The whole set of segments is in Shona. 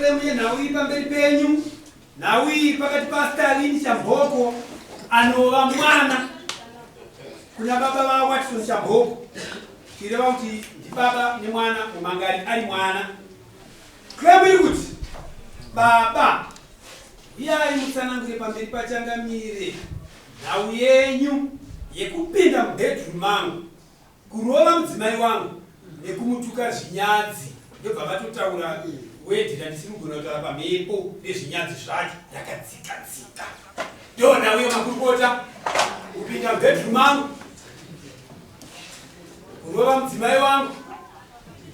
Claim yenhau iyi pamberi penyu. Nhau iyi pakati paStalin Chamboko anova mwana kuna baba vaWatson Chamboko, chireva kuti ndibaba nemwana, mumangari ari mwana. Claim iri kuti baba iyai mutsanangure pamberi pachangamire nhau yenyu yekupinda mubedroom mangu Kurova mudzimai wangu nekumutuka zvinyadzi ndobva vatotaura word randisiri kugona kutaura pamhepo nezvinyadzi zvacho rakadzika dzika. Ndonauya makurukota kupinda mubedroom mangu kurova mudzimai wangu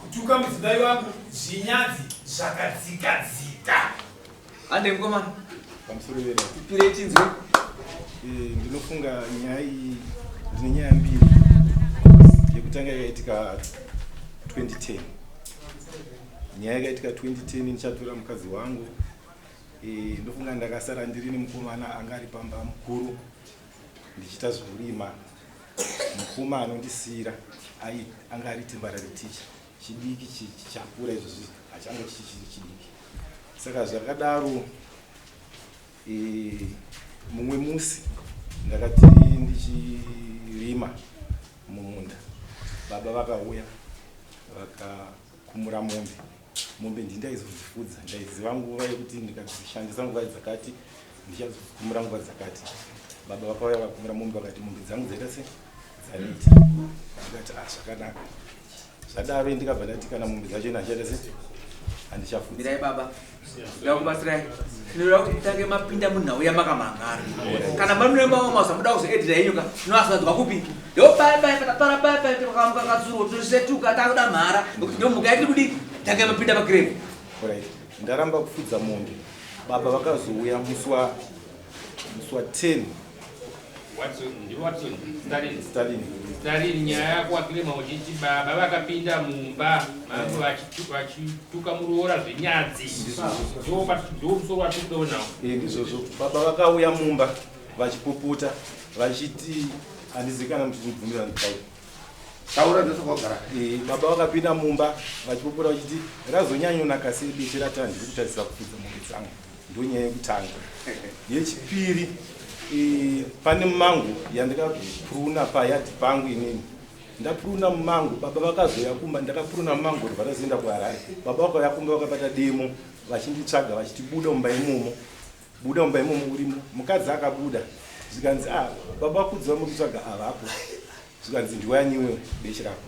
kutuka mudzimai wangu zvinyadzi zvakadzika dzika. Hande mukomana. Pamusoro vera. Tipire tinzwe. Eh, ndinofunga nyaya iyi ndine nyaya mbiri. Yekutanga yakaitika 2010. Nyaya yakaitika 2010 ndichatora mukadzi wangu. Eh, ndofunga ndakasara ndiri nemukomana anga ari pamba mukuru ndichiita zvekurima. Mukoma anondisiira anga ari temporary teacher. Chidiki chichakura izvozvi hachange chichiri chidiki. Saka zvakadaro e, mumwe musi ndakati ndichirima mumunda baba vakauya vakakumura mombe mombe ndii ndaizodzifudza ndaiziva nguva yekuti ndikadzishandisa nguva dzakati ndichazokumura nguva dzakati baba vakauya vakumura mombe vakati mombe dzangu dzaita se dzaneta ndikati ah zvakanaka Zvadaro ndikabva ndati kana mombe dzacho ina handichaita se handichafudzi. Mirai baba. Ndakubatsirai. Ndinoda kuti mutange mapinda munhau yamakamhangara. Kana manune mawo maza muda kuzoedita henyu ka tinoasadzwa kupi? Ndo paya paya patapara paya paya takamuka katsuro tosetuka takuda mhara nekuti ndo mhuka yatiri kudii tange mapinda pagrave. Alright. Ndaramba kufudza mombe. Baba vakazouya musi wa musi wa 10 Watson, ndi Watson, Stalin. Stalin. Stalin nyaya yako wakirema uchiti baba vakapinda mumba mangu vachituka muroora zvenyadzi. Ndo musoro watiri kudawo nawo. Eh, ndizvozvo. Baba vakauya mumba vachipopota vachiti handizivi kana muchibvumira nditaure. Taura ndosakagara. Eh, baba vakapinda mumba vachipopota vachiti razonyanyonaka sei beche ratandi ndiri kutarisira kufudza mombe dzangu. Ndonyaya yekutanga. Yechipiri e, pane mango yandakapruna payadhi pangu inini ndapruna mumango baba vakazouya kumba ndakapruna mumango ndobva tazoenda kuharare baba vakauya kumba vakabata demo vachinditsvaga vachiti buda mumba imomo buda mumba imomo urimo mukadzi akabuda zvikanzi ah baba kudzi vamuri kutsvaga avapo zvikanzi ndiwaniwe beche rako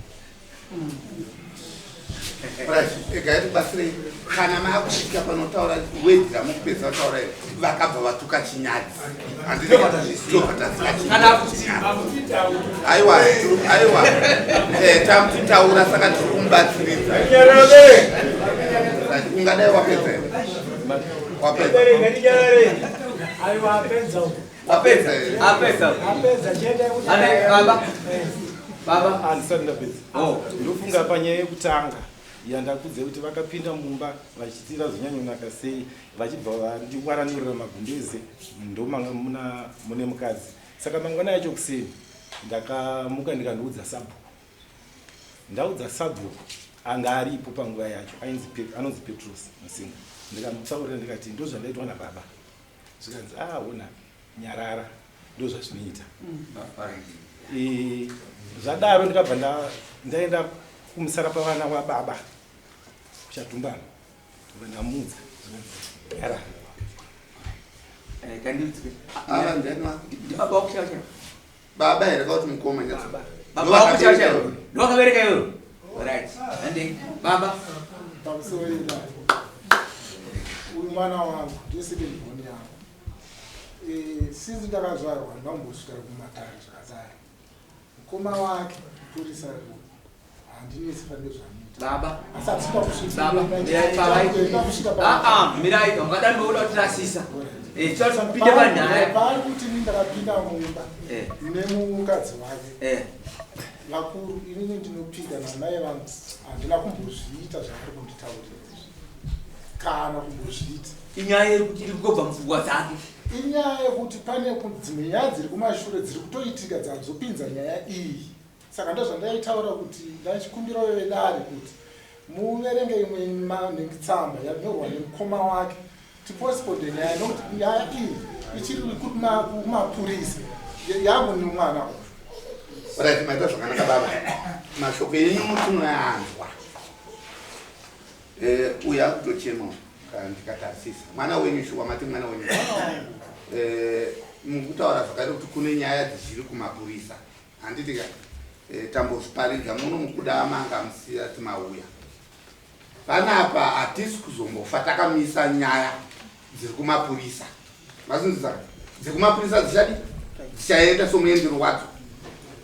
egai tibatsirei kana maakusvika panotaura wedzi ramukupedza kutaura iri vakabva vatuka chinyadzi aiwa aiwa eh, tamutitaura saka tiri kumubatsiridza ungadai wapedza here wapedza Apedza. Apedza. Apedza chete kuti Ane baba. Baba. Handisati ndapedza. Oh. Ndofunga panyaya yekutanga yandakudza kuti vakapinda mumba vachiti razonyanyonaka sei vachibva vandiwaranurira magumbeze ndomanga muna mune mukadzi saka mangwana yacho kuseni ndakamuka ndikandoudza sabhuku ndaudza sabhuku anga aripo panguva yacho ainzi anonzi Petros Musinga ndikamutaurira ndikati ndozvandaitwa nababa zvikanzi ah ona nyarara ndozvazvinoita mm. zvadaro ndikabva ndaenda kumusara pavana wababa kuchatumbana ndobva ndamuudza nyarara eh, baba Baba here kauti mukoma nyatso. Baba wako chaivo chaivo. Ndowakabereka iwewe. Right. Hande baba. Pamusoro yedare. Uyu mwana wangu ndiye second born yangu. Eh, since ndakazvarwa ndambosvika kumatare zvakazara. Mukoma wake mupurisa handinetsi pane zvanoita. Baba. Asi hatisina kusvika. Baba, mirai baba. Kusvika Ah ah, mirai ungadai mboda kutirasisa. Eh, tinoda kuti mupinde panyaya. Paari kuti ini ndakapinda mumba Eh. nemukadzi wake. Eh. Vakuru inini ndinopinda namai vangu handina kumbozviita zvaari kunditaurira izvi. Kana kumbozviita. Inyaya yekuti iri kungobva mupfungwa dzake. Inyaya yekuti pane dzimwe nyaya dziri kumashure dziri kutoitika dzazopinza nyaya iyi. Saka ndozvandaitaura kuti ndachikumbirawo vedare kuti Muverenge imwe manhingi tsamba yanyorwa nemukoma wake tipostpone nyaya nokuti nyaya iyi ichiri kumapurisa yangu nemwana uyu. Right, maita zvakanaka baba. Mashoko enyu tinoyanzwa. Eh, uyu akutochema kana ndikatarisisa. Mwana wenyu shuwa mati mwana wenyu. Eh, mukutaura zvakaita kuti kune nyaya dzichiri kumapurisa. Handiti ka? Eh, tambozviparidza muno mukuda manga musati mauya. Panapa hatisi kuzombofa takamisa nyaya dziri kumapurisa. Mazinzisa dzekumapurisa dzichadi dzichaenda somuendero wadzo.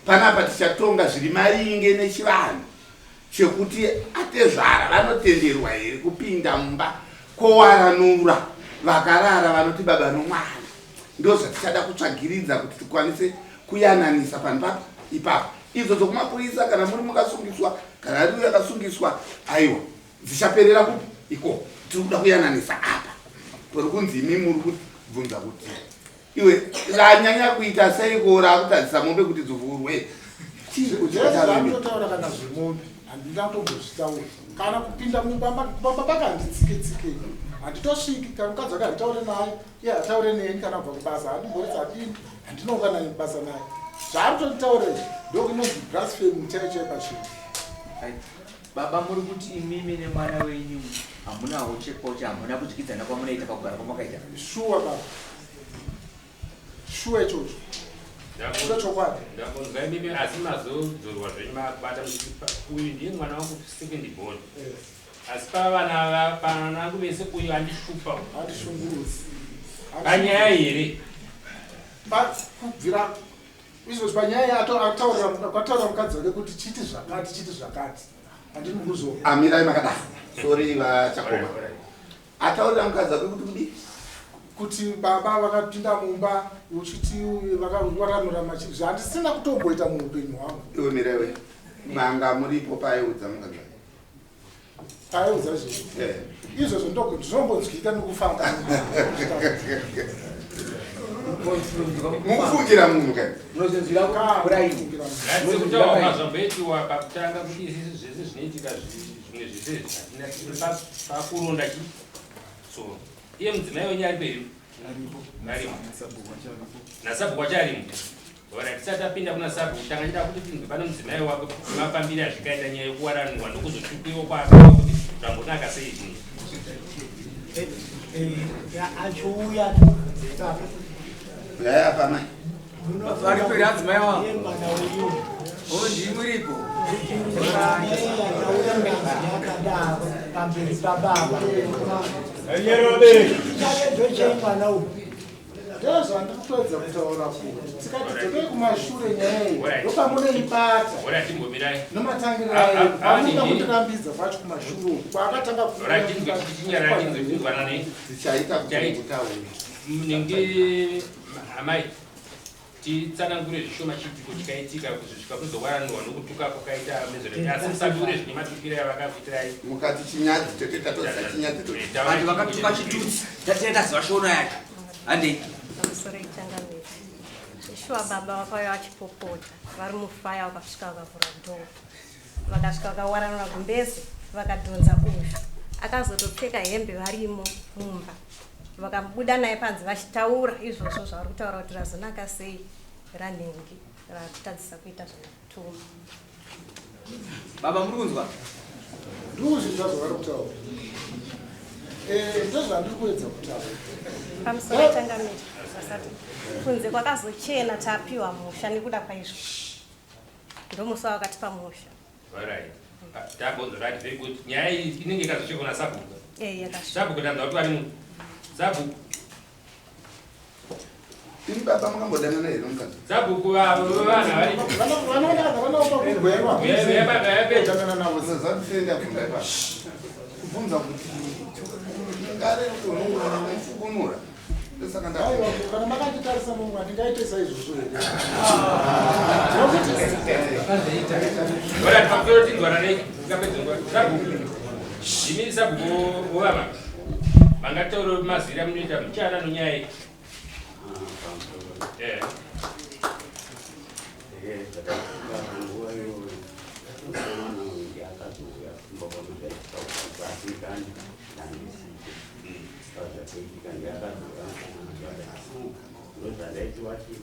Panapa tichatonga zviri maringe nechivanhu chekuti atezvara vanotenderwa here kupinda mumba kowaranura vakarara vanoti baba nomwana. Ndozvatichada kutsvagiridza kuti tikwanise kuyananisa panhu papi ipapo. Idzo dzokumapurisa kana muri mukasungiswa kana ari uyo akasungiswa aiwa dzichaperera kupi ikoko. Tiri kuda kuyananisa apa pari kunzi imi muri kubvunza kuti iwe ranyanya kuita seiko rakutadzisa mombe kuti dzivhurwe. Zvatotaura kana zvemombe handina kutombozvitaura kana kupinda mumba pamba pake handitsike tsikei handitosviki kana mukadzi wake handitaure naye iye hataure neni kana kubva kubasa handimboridza handini handinoka naye kubasa naye zvaari kutonditaura izvi ndokunonzi blasphemy chaiyo chaiyo pachinhu. Baba muri kuti imimi nemwana wenyu hamuna hochekoche hamuna kudyidzana kwamunoita pakugara kwamakaita. Shuwa baba shuwa ichocho ndo chokwadi. Ndambonzwa imimi asi mazodzorwa zvenyu makubata muchiti uyu ndiye mwana wangu second born. Asi pavana pavana vangu vese uyu andishupa. Andishungurudzi. Panyaya here? Kubvira izvozvi panyaya ataurira mukadzi wake kuti chiti zvakati chiti zvakati handini kuzo. Amirai makadaro. Sorry vaChakoma. Ataurira mukadzi wake kuti kudii? Kuti baba vakapinda mumba uchiti vakawaranura machi zvandisina kutomboita muupenyu hwangu. Iwe mirai we. Manga muripo paaiudza mukadzi wake. Paaiudza izvozvo. Izvozvo ndinombonzwika nokufamba. Mukufungira munhu kai. Munozvinzwira kuraini. Ngatikutaura zvamboitiwa pakutanga kuti izvi zvese zvinoitika zvimwe zvese hatina tiri pakuronda chi so iye mudzimai wenyu aripo here? Arimo. Nasabhuku wacho arimo. Ora tisati tapinda kuna sabhuku tanga chida kuti tinzwe pane mudzimai wako mafambire azvikaita nyaya yekuwaranurwa ndokuzotukiwa kwake kuti zvambonaka sei zvinhu. Achiuya Uyai apa mai. Varipo here adzimai wavo? Mwana uyu. Oh, ndimi muripo. Yakadaro pamberi pababa. Chakedzo mwana uyu. Ndozvandiri kuedza kutaura kuti tikati dzokei kumashure nyaya iyi ndopamunoibata Ora timbomirai. nomatangiro ayo pamunoda kutirambidza kwacho kumashure uku kwaakatanga Ora tinzwe tichinyarara tinzwe tinzwanane. Tichaita kuti mutaure. Munenge amai titsanangure zvishoma chiitiko chikaitika kuzosvika kuzowaranurwa nokutuka kwakaita mezvere asi musabure zvine matukiro avakakuitirai. Mukati chinyadzi tete tatoziva chinyadzi tochi. Vanhu vakatuka chitutsi tatenda taziva shona yacho. Handei. Pamusoro ichangamire. Shuwa baba vakauya vachipopota vari mufaya vakasvika vakavhura dhoo. Vakasvika vakawaranura gumbeze vakadhonza uyu. Akazotopfeka hembe varimo mumba. Vakabuda naye panze vachitaura izvozvo zvavari kutaura kuti razonaka sei ranhingi rakutadzisa kuita zvandatuma. Baba muri kunzwa? Ndikuzvinzwa zvavari kutaura. Ndozvandiri kuedza kutaura. Pamusoro changamire vasati kunze kwakazochena tapiwa musha nekuda kwaizvo. Ndomusi wakatipa musha. Alright. Tabonzo right very good. Nyaya iyi inenge ikazosvika kuna sabhuku. Yakasvika. Sabhuku tanzwa kuti vari sabhuku. Imi baba makambodanana here nomukadzi? Sabhuku vavo vana vari. Vanoona vanopa kugwerwa. Kudanana navo. Zvatisenda kubvunza ipapo. Kubvunza kuti ngare unongona kumufukunura. Ndosaka Aiwa, kana makanditarisa mumwe handingaite saizvozvo here? Ora pamusoro tinzwanane tikapedza nguva. Sabhuku. Imi sabhuku wovama. Mangataura mazira munoita muchana nonyaya iyi. Nguva iyoyo mukomana uyu akazouya kumba kwamai. Zvakatoitika ndeyakazozvandaiti wati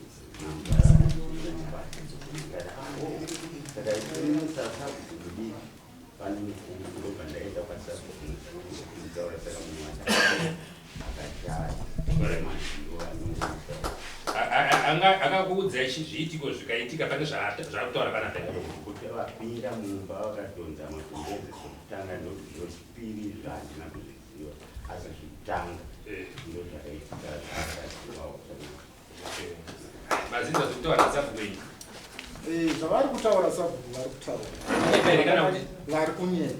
saka imusasabudiki pane mukuru ndobva ndaenda kwasabutaura saka munhu akashaya Akakuudzai zviitiko zvikaitika pane zvaakutaura panapa? Kuti vapinda mumba vakadhonza magumbeze zvekutanga, ndozvipiri zvandina kuzviziva, asi zvekutanga ndo zvakaitika zvakazivawo. Mazinzwa zvekutaura nasabhuku wenyu? Zvavari kutaura sabhuku, vari kutaura. Kunyepa here kana kuti? Vari kunyepa.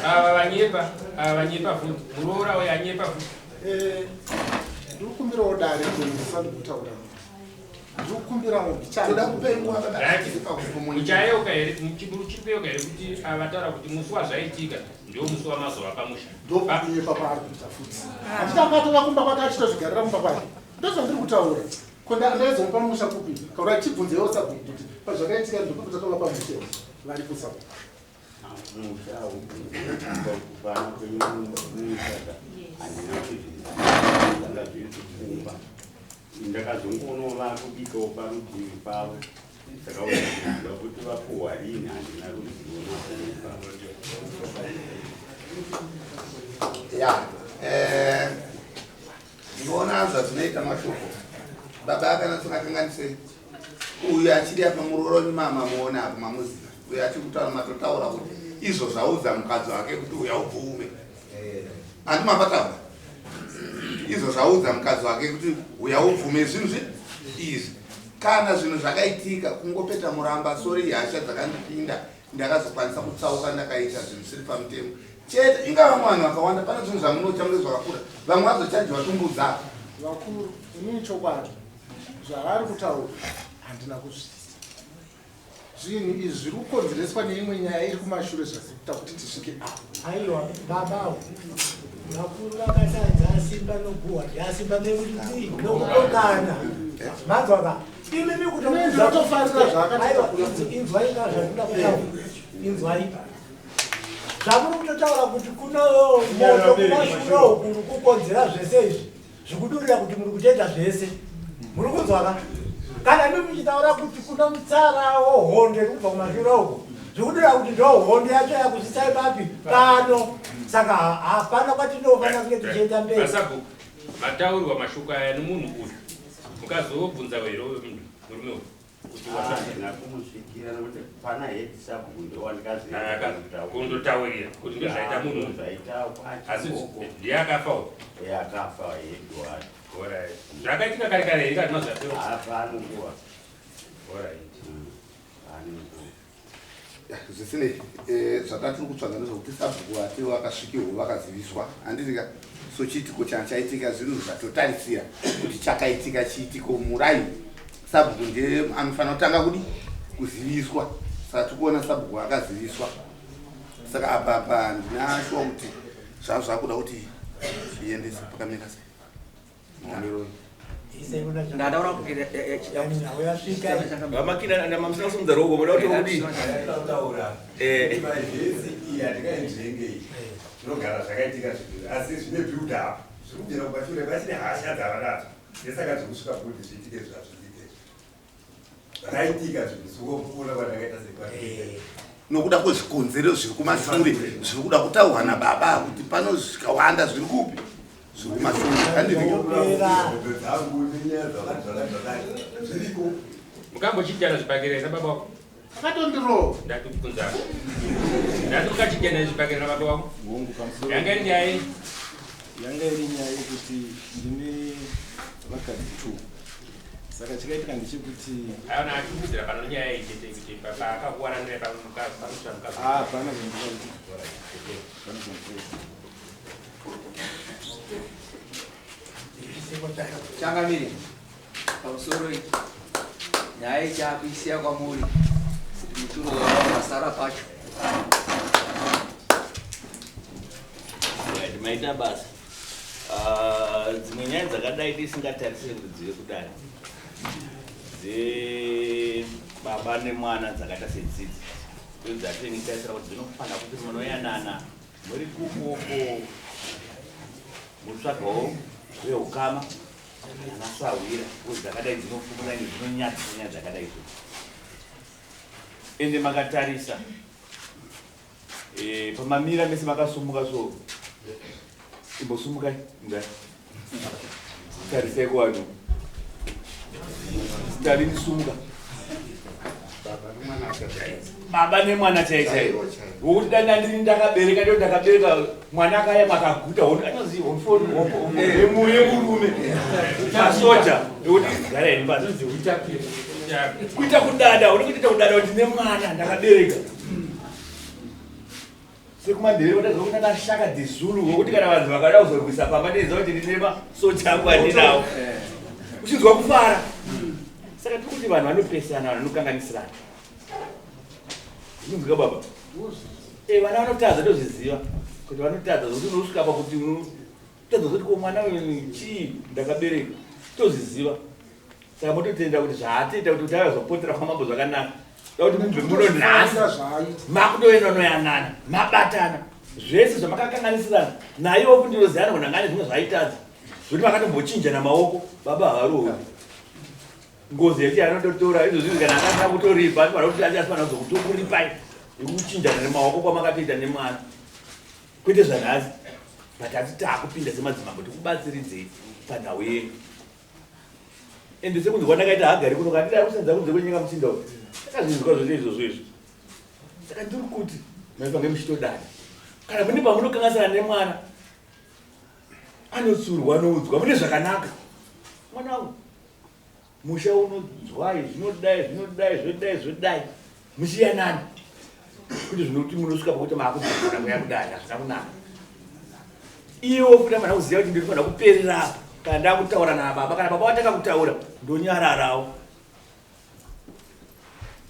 Ava vanyepa, ava vanyepa futi. Muroora uyo anyepa futi. Ndiri kukumbirawo dare ndisati kutaura, ndiri kukumbirawo. Toda kupengwa. Muchayeuka here, chiburu chiri kuyeuka here kuti avataura kuti musi wazvaitika ndiwo musi wamazova pamusha? Ndokunyepa kwaari kuita futi. Handiti akatova kumba kwake achitozvigarira mumba kwake? Ndozvandiri kutaura. Ko ndaizomupa musha kupi? Kaura chibvunzewo sabhuku kuti pazvakaitika ndokupi takava pamusha? Vari kusabhuku. Musha pana kwenyu musaka handina kuzviziva, zvanga zviri kukumba. Ndakazongoonova vakubikawo parutivi pavo, saka uziva kuti vapuhwa rini handina ruzivo nazvo. Ya, ndinoona zvazvinoita mashoko. Baba akanatsokakanganisei uyu achiri apa, muroora mama muona apo mamuziva uyu achiri kutaura. Matotaura kuti izvo zvaudza mukadzi wake kuti uya ubvume, handi mapataura izvo zvaudza mukadzi wake kuti uya ubvume zvinhu izvi. Kana zvinhu zvakaitika kungopeta muramba, sorry, hasha dzakandipinda, ndakazokwanisa kutsauka, ndakaita zvinhu zvisiri pamutemo chete. Inga vamwe vanhu vakawanda pane zvinhu zvamunoita munge zvakakura, vamwe vazochajiwa tumbudza. Vakuru, inini chokwadi zvavari kutaura handina kuzviita. Zvinhu izvi zviri kukonzereswa neimwe nyaya iri kumashure zvazikuita kuti tisvike apa. Aiwa babawo, vakuru vakatadza asimba noguhwa ndiasimba nekuti nokukokana manzwaka imimi. Inini ndinotofarira zvaakatoita. Inzwai ka zvandinoda kutaura, inzwai zvamuri kutotaura kuti kuno moto kumashure uku uri kukonzera zvese izvi, zvikudurira kuti muri kutoita zvese. Muri kunzwaka kana imi muchitaura kuti kuno mutsara wohondo iri kubva kumashure uku, zvikudurira kuti ndo hondo yacho yakusvitsai papi pano. Saka hapana kwatinofanira kunge tichienda mberi. Vasabhuku, mataurirwa mashoko aya nomunhu uyu, mukazobvunza here murume uyu kuti Handina kumusvikira nokuti pana head sabhuku ndowandikazoenda. Kundotaurira kuti ndozvaita munhu uyu? Zvaita. Asi ndiye akafa uyu? Akafa head wacho. Alright. Zvakaitika kare kare here kana mazvapewa? Hapana nguva. Alright. Pane nguva. Zvisinei, zvatatiri kutsvaga ndezvekuti sabhuku vati vakasvikirwa vakaziviswa, handiti ka? So chiitiko chaitika, zvinhu zvatotarisira kuti chakaitika chiitiko murai, sabhuku ndiye anofanira kutanga kudi kuziviswa. Saka tikuona sabhuku akaziviswa, saka apa apa handina shuwa kuti zvava zvakuda kuti zviendese pakamira sei. Maonero Ndataura. Vamakina, mamusina kusumudza ruoko, muda kuti kudii? Taura zvese iyi handingainzvenge iyi, zvinogara zvakaitika zvinhu, asi zvine build up zviri kubvira kumashure, vachine hasha dzavanadzo, nesaka zvikusvika kuti zviitike zvazviite zvakaitika zvinhu sokupfuura kwandakaita sekwa. Nokuda kwezvikonzero zviri kumashure zviri kuda kutaurwa nababa kuti pano zvikawanda zviri kupi, zviri kumashure, handiti? Dzangu nenyaya dzakati zvakati zvakati zviriko. Mukambochidyana zvibhakera nababa wako? Akatondirova. Ndati kubvunza, ndati mukachidyana zvibhakera nababa wako? Hongu, pamusoro. Yanga iri nyaya iyi? Yanga iri nyaya yekuti ndine vakadzi two, saka chakaitika ndechekuti Aiona achikuudzira pano nyaya iyi chete kuti paakakuwaranira pamusha mukadzi. Ah, hapana zvandikaita, hapana zvandikaita. Changamire, pamusoro iyi nyaya ichakuisiya kwamuri kuti muturo wasara pacho. Right, maita basa. Ah, dzimwe nyaya dzakadai tisingatarisire kuti dzive kudai dzebaba nemwana dzakaita sedzidzi. Ndodzatenge tarisira kuti dzinofanira kuti munoyanana muri kukoko mutsvagawo veukama kana sahwira kuti dzakadai dzinofumura ende dzinonyadzisa nyaya dzakadai so ende makatarisa eh, pamamira mese makasumuka so imbosumukai mugari tarisai kuvanhu Stalin sumuka baba nemwana chai chai wokuti dai ndandiri ndakabereka ndo ndakabereka mwana akaya makaguta anozi yemurume masoja ekuti gara henyu pasi kuita kudada uri kuita kudada kuti nemwana ndakabereka sekumandevere vataziva kuti ndakashaka dzezulu vokuti kana vanhu vakada kuzorwisa pamba ndeiziva kuti ndine masoja angu andinawo uchinzwa kufara saka tiri kuti vanhu vanopesana vanhu vanokanganisirana zvinonzwika baba eh, vana vanotadza tozviziva kuti vanotadza zvokuti unosvika pakuti unotadza zoti ko mwana uyu chii ndakabereka tozviziva saka mototenda kuti zvaatoita kuti kuti azopotera kwamambo zvakanaka da kuti mubve muno nhasi makutoenda noyanana mabatana zvese zvamakakanganisirana naiwo fundiroziana kuti angane zvimwe zvaaitadza zvekuti makatombochinjana maoko baba havarovi ngozi yacho yanototora izvo zvinhu kana akasina kutoripa anofanira kuti achifanira kuzokutokuripai yekuchinjana nemaoko kwamakatoita nemwana kwete zvanhasi but hati taakupinda semadzimambo tikubatsiridzei panhau yenyu ende sekunzi kwandakaita hagari kuno kandida ari kusenza kunze kwenyika muchinda uyu takazvinzwa zvose izvozvo izvo saka ndiri kuti maifange muchitodana kana mune pamunokanganisana nemwana anotsurwa anoudzwa mune zvakanaka mwana wangu musha unodzwai zvinodai zvinodai zvodai zvodai muchiyanana kuti zvinoti munosvika pakuti maakubvana kuya kudai hazvina kunaka iwo futi amana kuziva kuti ndinofanira kuperera apa kana ndakutaura nababa kana baba vatanga kutaura ndonyararawo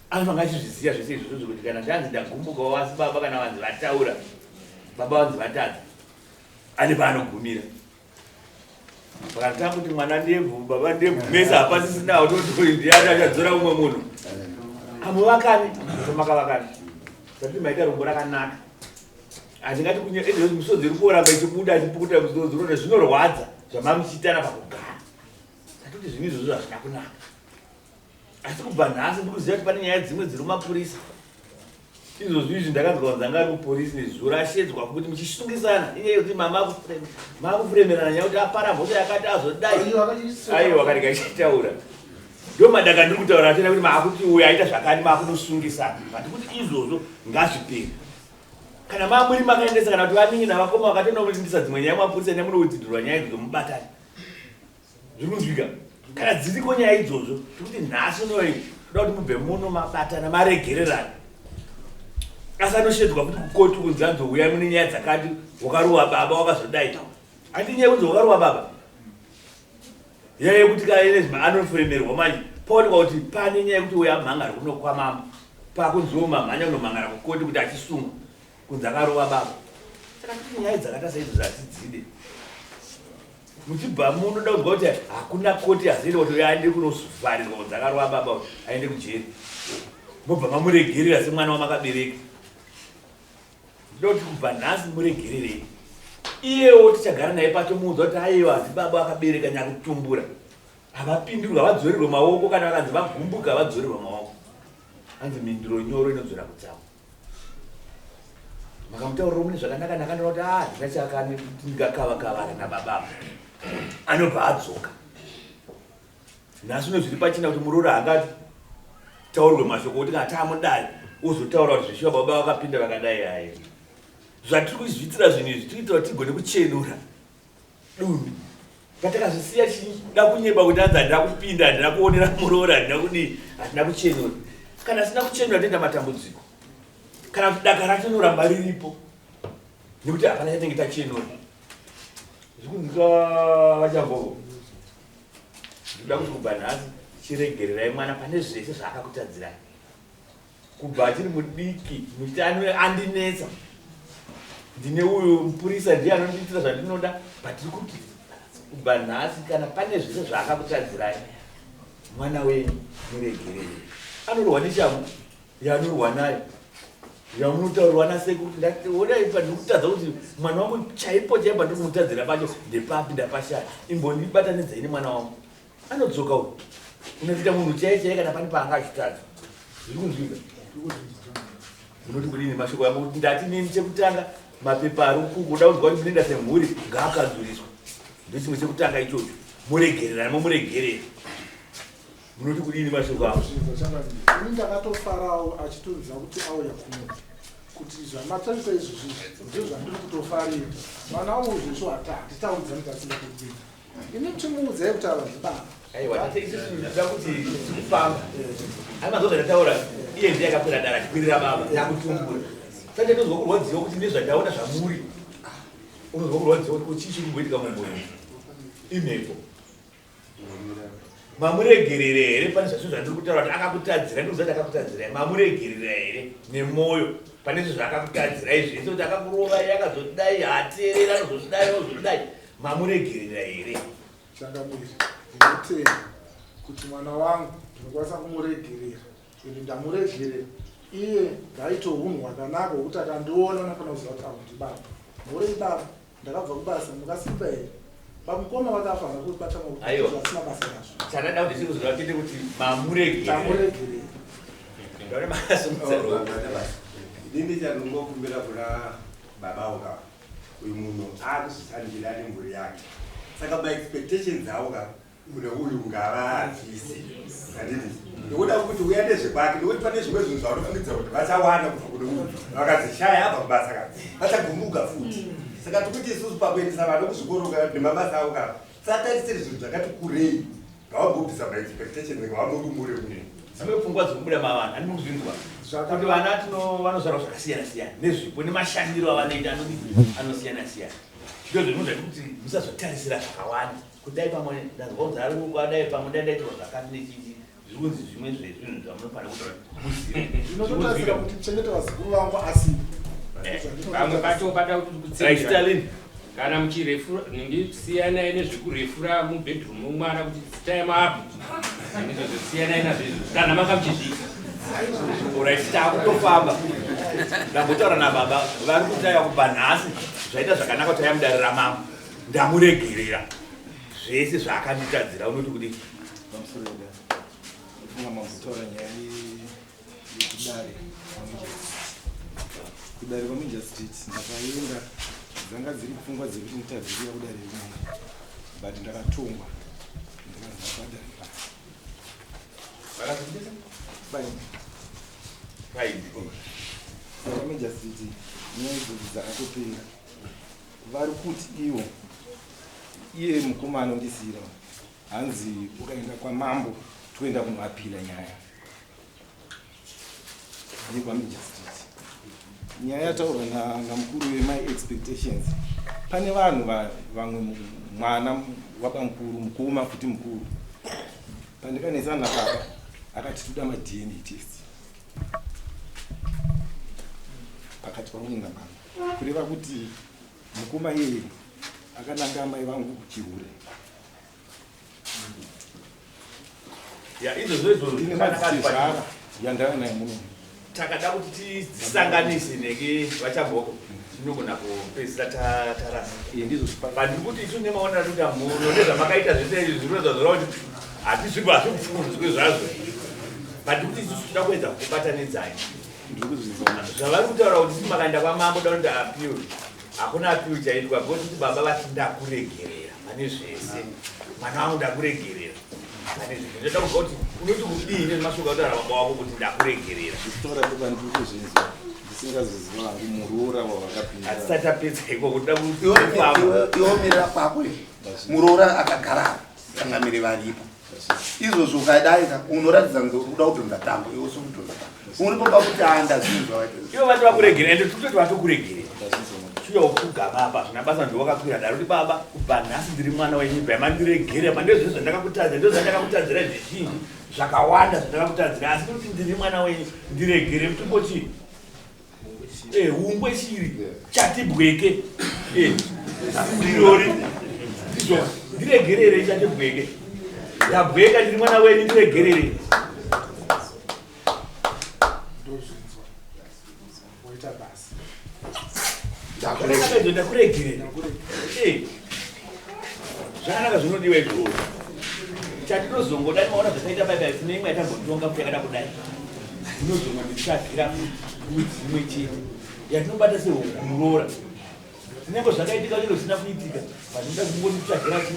anofanira achizviziva zvese izvozvo zvekuti kana zvanzi ndagumbukawo asi baba kana vanzi vataura baba vanzi vatadza ane paanogumira Vakatanga kuti mwana ndebvu, baba ndebvu, mese hapasisina autoti ndiani achadzora umwe munhu. Amuvakani, makavakani. Zati maita rombo rakanaka. Handingati kunye ende misodzi iri kuramba ichibuda ichipukuta misodzi unoona zvinorwadza zvamamuchiitana pakugara. Tatoti zvinhu izvozvo hazvina kunaka. Asi kubva nhasi ndikuziva kuti pane nyaya dzimwe dziri mumapurisa. Izvozvi izvi ndakanzwa kunzi anga ari kupolisi nezuro ashedzwa futi muchisungisana inyaya yekuti makufuremerana nyaya kuti apara mhosva yakati azodai aiwa karega ichitaura ndo madaka ndiri kutaura achena kuti maakuti uyo aita zvakati maakunosungisana but kuti izvozvo ngazvipere kana mamuri makaendesa kana kuti vaningi navakoma vakatonoindisa dzimwe nyaya mapurisa nemunowidhidhurwa nyaya idzodzo mubatane Zviri kunzwika? Kana dziriko nyaya idzodzo, tikuti nhasi unoyi toda kuti mubve muno mabatana maregererana. Asi anoshedzwa kuti kukoti kunzi anzi huyai mune nyaya dzakati wakarowa baba wakazodai. Handi nyaya kunzi wakarowa baba. Nyaya yekuti kaene anofemerwa manje paonekwa kuti pane nyaya yekuti uya amhangara kuno kwamambo. Pakunziwo mamhanya kunomhangara kukoti kuti achisungwa kunzi akarova baba. Saka tiri nyaya dzakaita saidzo hatidzide. Muchibva munoda kunzwa kuti hakuna koti azoenda kuti uyo aende kunovharirwa kunzi akarova baba uyu aende kujeri. Mobva mamuregerera semwana wamakabereka. Ndinoti kubva nhasi muregererei. Iyewo tichagara naye patomuudza kuti aiwa hanzi baba akabereka nyakutumbura. Havapindurwe, havadzorerwe maoko kana vakanzi vagumbuka havadzorerwe maoko. Hanzi mhinduro nyoro inodzora kutsamwa. Makamutaurira mune zvakanaka naka ndinoona kuti ah ndina chakani ndingakava kavana nababa anobva adzoka. Nhasi uno zviri pachena kuti muroora haangati taurwe mashoko kuti kana taamudai wozotaura kuti zvishuwa baba vakapinda vakadai hayi. Zvatiri kuzviitira zvinhu izvi tiri kuitira kuti tigone kuchenura dunhu patakazvisiya chida kunyeba kuti anzi handina kupinda handina kuonera muroora handina kudii handina kuchenura kana asina kuchenura toenda matambudziko kana kuti daka racho rinoramba riripo nekuti hapana chatinenge tachenura zvikunzwika vachambovo ndikuda kuti kubva nhasi chiregererai mwana pane zvese zvaakakutadzirai Kubva achiri mudiki muchiti andinetsa ndine uyu mupurisa ndiye anondiitira zvandinoda but tiri kuti kubva nhasi kana pane zvese zvaakakutadzirai mwana wenyu muregerere anorwa neshamhu yanorwa nayo. Yamunotaurirwa nasekuru ndati onai pandikutadza kuti mwana wangu chaipo chaipo pandikumutadzira pacho ndepapi ndapashaya imbondibatanidzai nemwana wangu anodzoka uyu unotoita munhu chaiye chaiye kana pane paanga achitadza zviri kunzwika munoti kudini mashoko yangu kuti ndati nini chekutanga mapepa ari kukuda kunzwa kuti munoenda semhuri ngaakanzuriswa ndochimwe chekutanga ichocho muregerera momuregerera munoti kudini mashoko avo ini ndakatofarawo achitonzwa kuti auya kuno kuti zvamataita izvozvi ndizvo zvandiri kutofarira mwana wangu zvesvo hatitaudzani tasinga kuita ini timuudzei kuti ava ndibaba aiwa tate isusu tinoda kuti tikufamba ai mazuva zvandataura iye ndiye akakwira dara achikwirira baba takutumbura saka ndinozwa kurwadziwa kuti nezvandaona zvamuri unozwa kurwadziwa kuti chii chiri kumboitika mumhuri imhepo Mamuregerere here pane zvazvo zvandiri kutaura kuti akakutadzirai ndikuziva kuti akakutadzirai mamuregerera here nemwoyo pane zvo zvaakakutadzirai zvese kuti akakurovai akazodai haateereri anozozvidai anozozvidai mamuregerera here Changamire, ndinotenda kuti mwana wangu ndinokwanisa kumuregerera ende ndamuregerera iye ngaite hunhu hwakanaka hwekuti akandiona unofanira kuziva kuti avo ndibaba mhorei baba Ndakabva kubasa mukasimba here? Bamukoma vakafa havana kubata maoko Aiwa. vasina basa nazvo. Chandada kuti chikuzoda chete kuti mamuregerere. Tamuregerera. Ndaona makasumudza ruoko. Inini chandingokumbira kuna baba avo ka uyu munhu akuzvishandira nemhuri yake saka maexpectations avo ka kune uyu ngavaabvise handiti nekuda kuti uya nezvekwake nekuti pane zvimwe zvinhu zvavanofungidzira kuti vachawana kubva kune uyu vakazishaya abva kubasa ka vachagumuka futi saka tikuti isusu pakuendesa vana kuzvikoro ka nemabasa avo ka satarisiri zvinhu zvakati kurei ngavambobvisa maexpectation ngavamurumure munhu dzimwe pfungwa dzinobuda mavanhu handii kuzvinzwa kuti vana tino vanozvarwa zvakasiyana siyana nezvipo nemashandiro avanoita anosiyana siyana ndozvinoda kuti musazotarisira zvakawanda Kudai pamwe ndanzwa kunzi ari kuba dai pamwe dai ndaitirwa zvakati nechichi zviri kunzi zvimwe zvezvinhu zvamunofanira kutora muzive. Ndinototarisira kuti ndichengete vazukuru vangu asi Pamwe pacho pada kuti Right, kutsigira. Stalin. Kana muchirefura ningi siyanai nezvekurefura mubedroom momwana kuti time up. Izvozvo siyanai nazvo izvozvo. Kana manga muchizviita. Alright, takutofamba. Ndambotaura nababa vari kuti aiwa kubva nhasi zvaita zvakanaka kuti aiya mudare ramambo. Ndamuregerera zvese zvaakanditadzira unoti kudii? Pamusoro yedare. Ndofunga mambotaura nyaya yekudare kudare kwaMinja Street ndakaenda dzanga dziri pfungwa dzekuti nditadzirira kudare rimwe but ndakatongwa ndikanzi ndabhadhare mari. Saka Major Street nyaya idzodzo dzakatopera. Vari kuti ivo iye mukoma anondisiira hanzi ukaenda kwamambo toenda kunoapila nyaya yekwamajor street nyaya yataurwa namukuru wemy expectations pane vanhu vamwe mwana wabamukuru mukoma futi mukuru pandikanetsana nababa akati toda madna test pakati pamwe nababa Kureva kuti mukoma iyeye akananga amai vangu chihure. Ya izvozvo izvozvo Ndine madzitezvara yandava naye muno. Takada kuti tidzisanganise neke vachaboko tinogona kupedzisira tarasa. Iye ndizvo zvipa. But ndiri kuti isu nemaonero atinoita muno nezvamakaita zvese izvi zvinoratidza zvoreva kuti hatizvibva hazvibvunzwe zvazvo. But ndiri kuti isusu tinoda kuedza kubatanidzai. Zvavari kutaura kuti sisi makaenda kwamambo da kuti appeal. Hakuna appeal chaitwa because kuti baba vati ndakuregerera pane zvese. Mwana wangu ndakuregerera. Pane zvese. Ndoda kubva kuti unoti kudii nezvemashoko akutaura baba wako kuti ndakuregerera. Zvitora baba ndiri kuzvinzwa ndisingazoziva hangu muroora wavakapinda. Hatisati tapedza ikoko toda Iwe mirira kwako muroora akagara changamire varipo. Izvozvo ukadai ka unoratidza kunge uri kuda kudhonza tambo iwe usiri kudhonza tambo. Uripo pakuti haa ndazvinzwa waita. Ivo vati vakuregerera ende tototi vatokuregerera. Shuya ukugama apa zvina basa ndiwe wakakwira dare kuti baba kubva nhasi ndiri mwana wenyu ibvai mandiregerera pane zvese zvandakakutadzira ndizvo zvandakakutadzira zvizhinji zvakawanda zvandakakutadzira asi kuti ndiri mwana wenyu ndiregere mutombochii Eh, hungwe shiri chati bweke eh, ndirori ndizvo ndiregerere chati bweke ndabweka ndiri mwana wenyu ndiregerere. Zvakanaka izvo, ndakuregerera. Eh. Zvakanaka zvinodiwa izvozvo. Chatinozongoda maona zvakaita pai pai tine imwe yatambotonga kuti yakada kudai. Tinozongonditsvagira mbudzi imwe chete yatinobata sehuku muroora. Kunyange zvakaitika chero zvisina kuitika, vanoda kungonditsvagira chi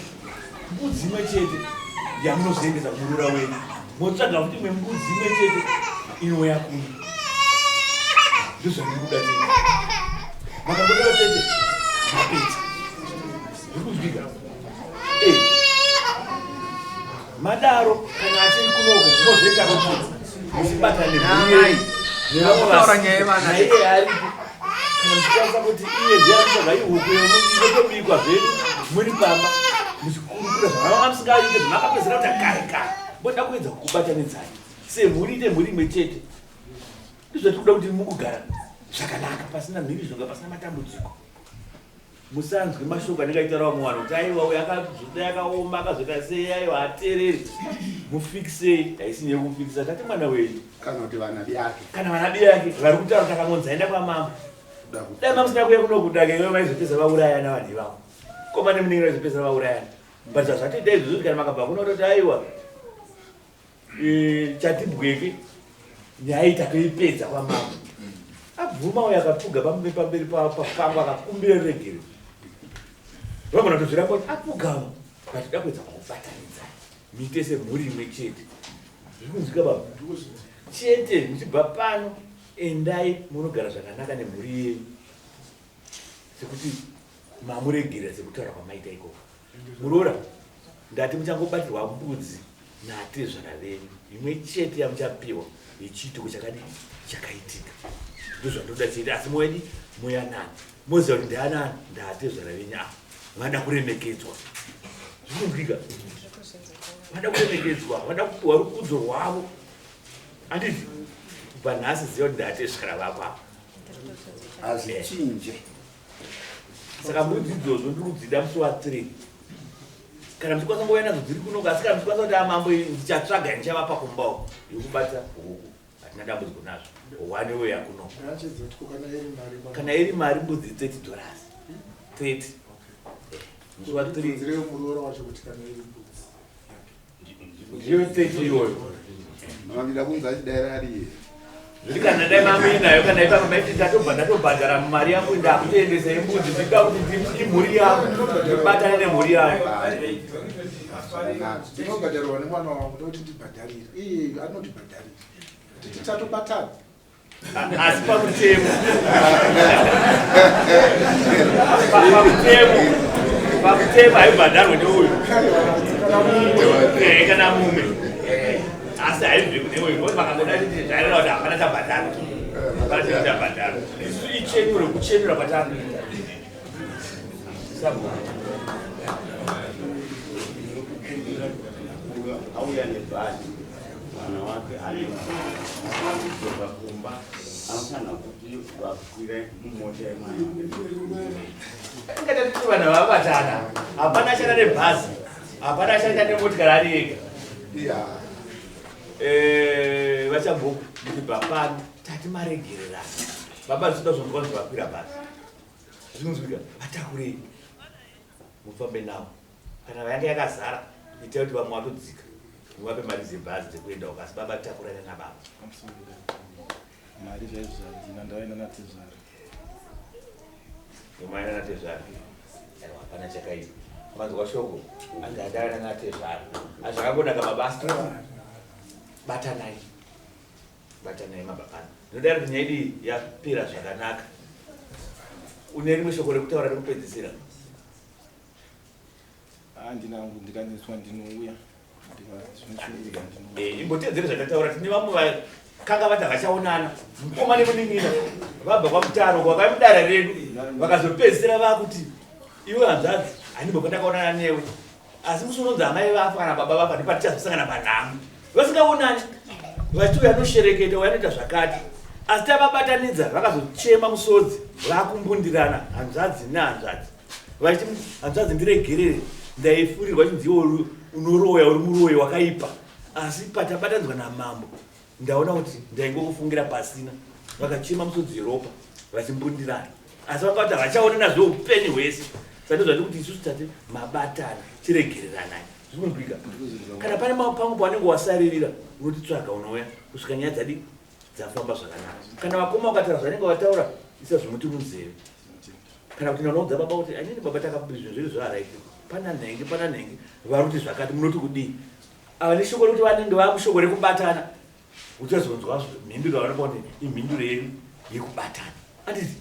mbudzi imwe chete yamunozoendesa kumuroora wenyu. Motsvaga futi imwe mbudzi imwe chete inouya kuno. Ndozvandikuda chete. Makangodaro chete mapedza. Zviri kunzwika? Eh. Madaro kana achiri kunoko mozoita kuti muchibatana nemhuri yenyu nevamwe Taura nyaya yevana. naiye aripo kana muchikwanisa kuti iye ndiye anotsvaga ihuku inotobikwa zvedu muri pamba muchikurukura zvamanga musingaite zvamakapedzera kuti kare kare moda kuedza kukubatanidzai semhuri ite mhuri imwe chete ndizvatikuda kuti mukugara zvakanaka pasina mhirizhonga pasina matambudziko Musanzwe mashoko anenge achitaura vamwe vanhu kuti aiwa uyu akazoda yakaoma akazoita sei aiwa hateereri. Mufikisei haisi nyaya yekufikisa tati mwana wenyu. Kana kuti vana biyake. Kana vana biyake vari kutaura kuti akangonzi aenda kwamambo. Dai mamusina kuuya kuno kudake iwe vaizopedza vaurayana vanhu ivavo. Koma nemunin'ina vaizopedza vaurayana. But zvazvatoita izvozvo kana makabva kuno kutoti aiwa Eh, chatibweke nyaya iyi tatoipedza kwamambo abvuma uyo akapfuga pamberi papangu akakumbira ruregerero vagona kutozviramba kuti apfugama but da kuedza kubatanidza muite semhuri imwe chete zviri kunzwika baba chete muchibva pano endai munogara zvakanaka nemhuri yenyu sekuti mamuregerera sekutaura kwamaita ikoko Muroora, ndati muchangobatirwa mbudzi natezvara venyu imwe chete yamuchapiwa yechiitiko chakadii chakaitika. Ndozvandoda chete asi moyadi moyanana. Moziva kuti ndianani ndaatezvara venyu ava. Vada kuremekedzwa. Zvikunzwika? Vada kuremekedzwa, vada kupiwa rukudzo rwavo. Handiti? Kubva nhasi ziva kuti ndaatezvara vako ava. Hazvichinje. Saka mbudzi idzodzo ndiri kudzida musi wa 3 kana muchikwanisa ngouya nadzo dziri kunoka asi kana muchikwanisa kuti amambo ndichatsvaga ndichavapa kumba uko yekubata huku hatina dambudziko nazvo one way yakuno kana iri mari mbudzi 30 dollars 30 musi wa 3 ndiyo 30 iyoyo Mama kunzi achidaira ari iye. Zvekuti kana dai mamuinayo kana ipapa maiti ndatobva ndatobhadhara mari yangu ndakutoendesa imbudzi ndida kuti imhuri yangu ndibatane nemhuri yangu. Ndinobhadharirwa nemwana wangu ndokuti ndibhadharire. Iye anotibhadharira. Titi tatobatana. Asi pamutemo pamutemo pamutemo haibhadharwe neuyu eh, kana mumwe eh, asi haibve kune uyu nokuti vakangoda kuti zvaireva kuti hapana chabhadharwa hapana chinhu chabhadharwa isu ichenuro kuchenura kwatanoita auya nebhazi mwana wake anekudzoka kumba anofanira kuti vakwire mumota yemwana ingatati vanhu vabatana hapana achada nebhazi hapana achada nemotikari ari ega eh, vachabhuku ndibva pano tati maregererana baba zvisida zvonzwa kuti vakwira bhazi zvinonzwika vatakurei mufambe navo Kana yanga yakazara itai kuti vamwe vatodzika muvape mari dzebhazi dzekuenda uko asi baba takurana nababa. Mari zvaizvo zvadina ndavaenda natezvara. Umaenda natezvara. Aiwa hapana chakaipa. Manzwa shoko anzi andaenda natezvara. Asi zvakangonaka baba asi batanai. Batanai mababa. Ndinoda kuti nyaya iyi yapera zvakanaka. Une rimwe shoko rekutaura rekupedzisira? Handina hangu ndikaneswa ndinouya. Eh, imbotedzere zvatataura tine vamwe vakanga vati havachaonana mukoma nemunin'ina vabva kwamutaro kwakauya mudare redu vakazopedzisira vakuti iwe hanzvadzi handimbofa ndakaonana newe asi musi unonzi amai vafa kana baba vafa ndipatichazosangana panhamo vasingaonani vachiti uyo anoshereketa uyo anoita zvakati asi tavabatanidza vakazochema musodzi vakumbundirana hanzvadzi nehanzvadzi vachiti hanzvadzi ndiregerere ndaifurirwa chinzi iwe unoroya uri muroyi wakaipa asi patabatanidzwa namambo ndaona kuti ndaingokufungira pasina vakachema musodzi yeropa vachimbundirana. Asi vanga vati havachaonana zveupenyu hwese. Saka ndozvati kuti isusu tati mabatana, chiregereranai. Zvikunzwika? Kana pane pamwe pawanenge wasaririra, unotitsvaga unouya kusvika nyaya dzadi dzafamba zvakanaka. Kana vakoma vakataura zvanenge vataura, isa zvimuti munzeve. Kana kuti ndinoudza baba kuti anini baba takabira zvinhu zvedu zvaaraiti. Pana nhengi, pana nhengi, vari kuti zvakati munoti kudii? Ava neshoko rekuti vanenge vamushoko rekubatana. Uchazonzwa mhinduro yavanopa kuti imhinduro yedu yekubatana. Anditi?